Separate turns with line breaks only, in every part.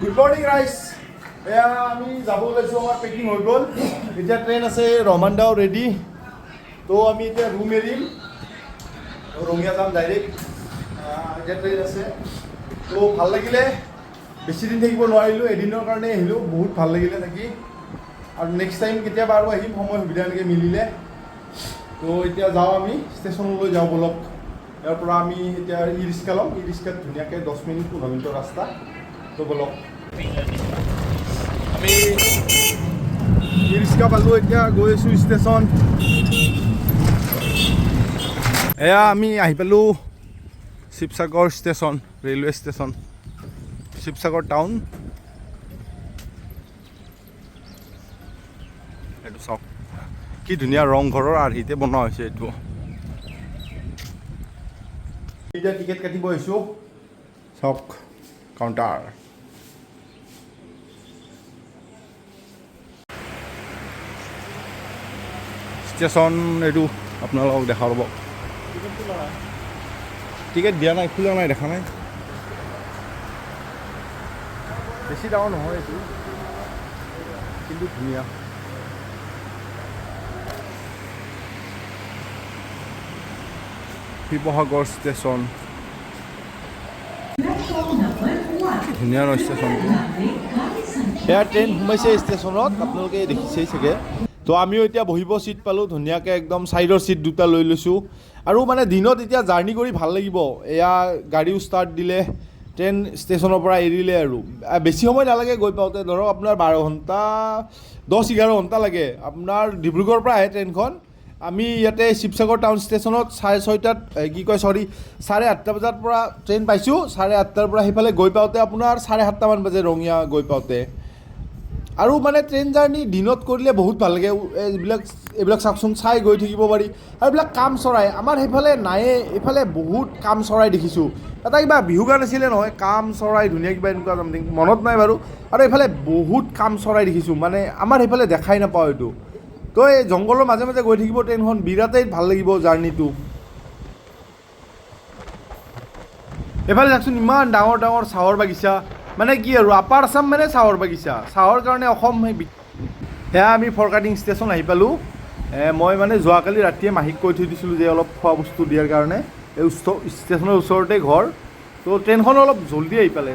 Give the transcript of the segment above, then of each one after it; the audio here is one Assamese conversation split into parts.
গুড মৰ্ণিং ৰাইজ। এয়া আমি যাব ওলাইছোঁ, আমাৰ পেকিং হৈ গ'ল। এতিয়া ট্ৰেইন আছে, ৰহমান দাও ৰেডি। তো আমি এতিয়া ৰুম এৰিম, ৰঙিয়া যাম ডাইৰেক্ট। এতিয়া ট্ৰেইন আছে। তো ভাল লাগিলে, বেছি দিন থাকিব নোৱাৰিলোঁ, এদিনৰ কাৰণে আহিলোঁ। বহুত ভাল লাগিলে থাকি আৰু নেক্সট টাইম কেতিয়াবা আৰু আহিম, সময় সুবিধা এনেকৈ মিলিলে। তো এতিয়া যাওঁ, আমি ষ্টেচনলৈ যাওঁ ব'লক। ইয়াৰ পৰা আমি এতিয়া ই ৰিক্সা ল'ম। ই ৰিক্সাত ধুনীয়াকৈ 10 মিনিট 15 মিনিটৰ ৰাস্তা। তো ব'লক, আমি ই ৰিক্সা পালোঁ, এতিয়া গৈ আছোঁ ষ্টেচন। এয়া আমি আহি পালোঁ Sivasagar station, railway station, Sivasagar town. এইটো চাওক, কি ধুনীয়া ৰংঘৰৰ আৰ্হিতে বনোৱা হৈছে এইটো। এতিয়া টিকেট কাটিব আহিছোঁ। চাওক, কাউণ্টাৰ। ষ্টেচন এইটো আপোনালোকক দেখা ৰ'ব। টিকেট দিয়া নাই, খোলা নাই, দেখা নাই। বেছি ডাঙৰ নহয় এইটো, কিন্তু ধুনীয়া। শিৱসাগৰ ষ্টেচন, ধুনীয়া ন ষ্টেচনটো। এয়া ট্ৰেইন সোমাইছে ষ্টেচনত, আপোনালোকে দেখিছেই চাগে। তো আমিও এতিয়া বহিব চিট পালোঁ ধুনীয়াকৈ, একদম ছাইডৰ চিট দুটা লৈ লৈছোঁ। আৰু মানে দিনত এতিয়া জাৰ্ণি কৰি ভাল লাগিব। এয়া গাড়ীও ষ্টাৰ্ট দিলে, ট্ৰেইন ষ্টেচনৰ পৰা এৰিলে আৰু বেছি সময় নালাগে গৈ পাওঁতে। ধৰক আপোনাৰ 12 ঘণ্টা, 10-11 ঘণ্টা লাগে। আপোনাৰ ডিব্ৰুগড়ৰ পৰা আহে ট্ৰেইনখন। আমি ইয়াতে শিৱসাগৰ টাউন ষ্টেচনত 6:30ত, কি কয়, চৰি, 8:30 বজাৰ পৰা ট্ৰেইন পাইছোঁ। 8:30ৰ পৰা সেইফালে গৈ পাওঁতে আপোনাৰ 7:30মান বাজে ৰঙিয়া গৈ পাওঁতে। আৰু মানে ট্ৰেইন জাৰ্ণি দিনত কৰিলে বহুত ভাল লাগে। এইবিলাক চাওকচোন, চাই গৈ থাকিব পাৰি। আৰু এইবিলাক কাম চৰাই আমাৰ সেইফালে নায়ে, এইফালে বহুত কাম চৰাই দেখিছোঁ। এটা কিবা বিহু গান আছিলে নহয়, কাম চৰাই ধুনীয়া, কিবা এনেকুৱা চামথিং, মনত নাই বাৰু। আৰু এইফালে বহুত কাম চৰাই দেখিছোঁ, মানে আমাৰ সেইফালে দেখাই নাপাওঁ এইটো। তো এই জংঘলৰ মাজে মাজে গৈ থাকিব ট্ৰেইনখন, বিৰাটেই ভাল লাগিব জাৰ্ণিটো। এইফালে চাওকচোন, ইমান ডাঙৰ ডাঙৰ চাহৰ বাগিচা। মানে কি আৰু, আপাৰ আছাম মানে চাহৰ বাগিচা, চাহৰ কাৰণে অসম সেই সেয়া আমি ফৰকাটিং ষ্টেচন আহি পালোঁ। মই মানে যোৱাকালি ৰাতিয়ে মাহীক কৈ থৈ দিছিলোঁ যে অলপ খোৱা বস্তু দিয়াৰ কাৰণে। এই ষ্টেচনৰ ওচৰতে ঘৰ। তো ট্ৰেইনখন অলপ জল্দি আহি পালে।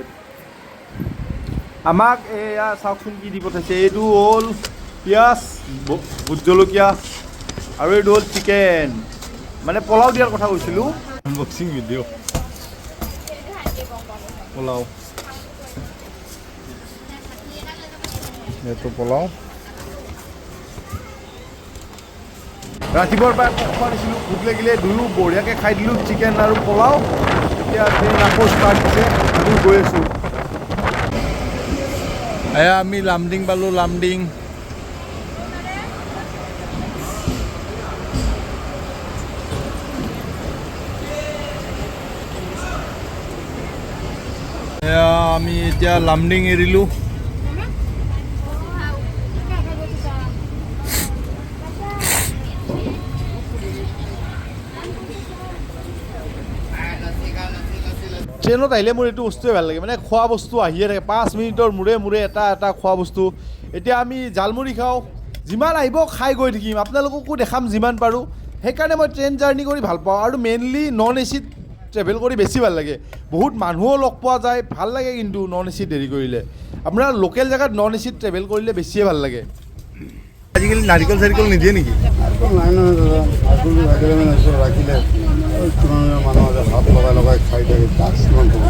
আমাক এয়া চাওকচোন কি দি পঠাইছে। এইটো হ'ল পিঁয়াজ, ভোট জলকীয়া আৰু এইটো হ'ল চিকেন। মানে পোলাও দিয়াৰ কথা কৈছিলোঁ। Unboxing video'. পোলাও, এইটো পোলাও। ৰাতিপুৱাৰ পৰা একো খোৱা নাছিলোঁ, ভোক লাগিলে, দুয়ো বঢ়িয়াকৈ খাই দিলোঁ চিকেন আৰু পোলাও। এতিয়া ট্ৰেইন আকৌ ষ্টাৰ্ট দিছে, আমিও গৈ আছোঁ। এয়া আমি লামডিং পালোঁ, লামডিং। এয়া আমি এতিয়া লামডিং এৰিলোঁ। ট্ৰেইনত আহিলে মোৰ এইটো বস্তুৱে ভাল লাগে, মানে খোৱা বস্তু আহিয়ে থাকে 5 মিনিটৰ মূৰে মূৰে এটা এটা খোৱা বস্তু। এতিয়া আমি জালমুড়ি খাওঁ, যিমান আহিব খাই গৈ থাকিম, আপোনালোককো দেখাম যিমান পাৰোঁ। সেইকাৰণে মই ট্ৰেইন জাৰ্ণি কৰি ভাল পাওঁ আৰু মেইনলি নন এ চিত ট্ৰেভেল কৰি বেছি ভাল লাগে। বহুত মানুহো লগ পোৱা যায়, ভাল লাগে। কিন্তু নন এ চিত হেৰি কৰিলে, আপোনাৰ লোকেল জেগাত নন এ চিত ট্ৰেভেল কৰিলে বেছিয়ে ভাল লাগে। আজিকালি নাৰিকল চাৰিকল নিদিয়ে নেকি?
নাৰিকল নাই নহয় দাদা। নাৰিকলটো থাকিলে মানে চব ৰাখিলে এই কিমান মানুহ আছে, হাত লগাই লগাই খাই থাকে, তাক কিমান ক'ব?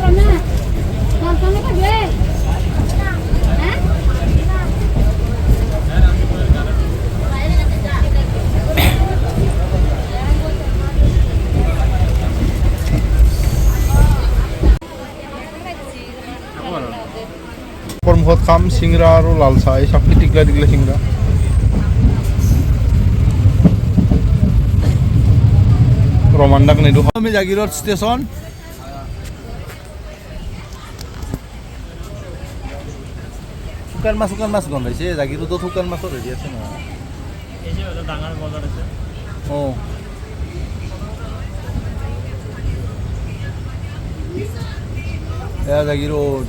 মুখত খাম চিংৰা আৰু লাল চাহ। এই চব টিকলা টিকলা চিংৰা। ৰমান্দাক নিদো। আমি জাগিৰোড ষ্টেচন। শুকান মাছ, শুকান মাছ গন্ধাইছে। জাগিৰোডত শুকান মাছৰ হেৰি আছে নহয়।
এই যে এটা ডাঙৰ বজাৰ আছে।
অঁ, এয়া জাগিৰোড।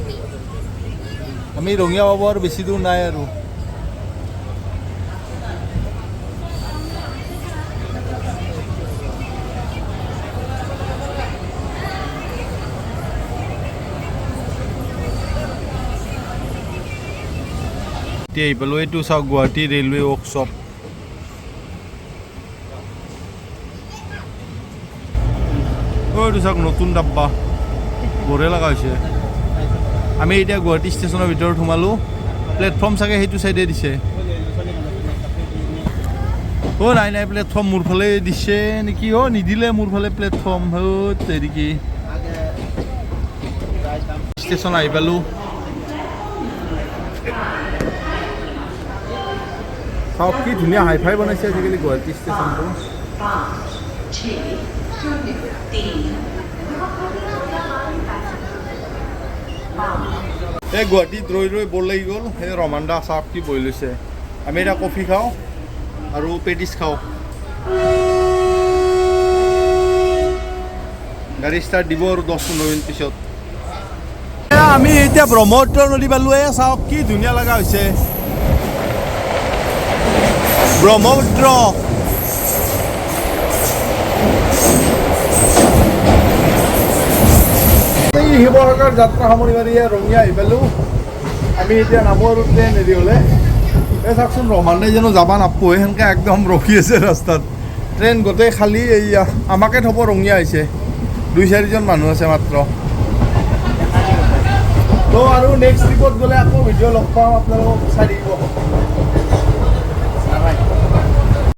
আমি ৰঙিয়া পাব আৰু বেছি দূৰ নাই আৰু। এতিয়া আহি পালোঁ, এইটো চাওক গুৱাহাটী ৰেলৱে ৱৰ্কশ্বপ। এইটো চাওক নতুন ডাব্বা, বঢ়িয়া লগা হৈছে। আমি এতিয়া গুৱাহাটী ষ্টেচনৰ ভিতৰত সোমালোঁ। প্লেটফৰ্ম চাগে সেইটো চাইডে দিছে। অ' নাই নাই, প্লেটফৰ্ম মোৰ ফালে দিছে নেকি? অ' নিদিলে মোৰ ফালে প্লেটফৰ্ম। তেৰিকি, ষ্টেচন আহি পালোঁ। চাওক কি ধুনীয়া হাই ফাই বনাইছে আজিকালি গুৱাহাটী ষ্টেচনটো। এই গুৱাহাটীত ৰৈ ৰৈ বৰ লাগি গ'ল। সেই ৰমানদা চাওক কি বহি লৈছে। আমি এতিয়া কফি খাওঁ আৰু পেটিছ খাওঁ। গাড়ী ষ্টাৰ্ট দিব আৰু 10-15 মিনিট পিছত। আমি এতিয়া ব্ৰহ্মপুত্ৰ নদী পালোঁ। এই চাওক কি ধুনীয়া লগা হৈছে ব্ৰহ্মপুত্ৰ। এই শিৱসাগৰ যাত্ৰা সামৰি মাৰি ৰঙিয়া আহি পালোঁ। আমি এতিয়া নামো আৰু ট্ৰেইন হেৰি হ'লে। এই চাওকচোন, ৰমানে জানো যাব নাপোৱে, সেনেকৈ একদম ৰখি আছে ৰাস্তাত। ট্ৰেইন গোটেই খালী, এইয়া আমাকে থ'ব ৰঙিয়া আহিছে, 2-4জন মানুহ আছে মাত্ৰ। তো আৰু নেক্সট ট্ৰিপত গ'লে আকৌ ভিডিঅ' লগ পাম, আপোনালোকক চাই থাকিব।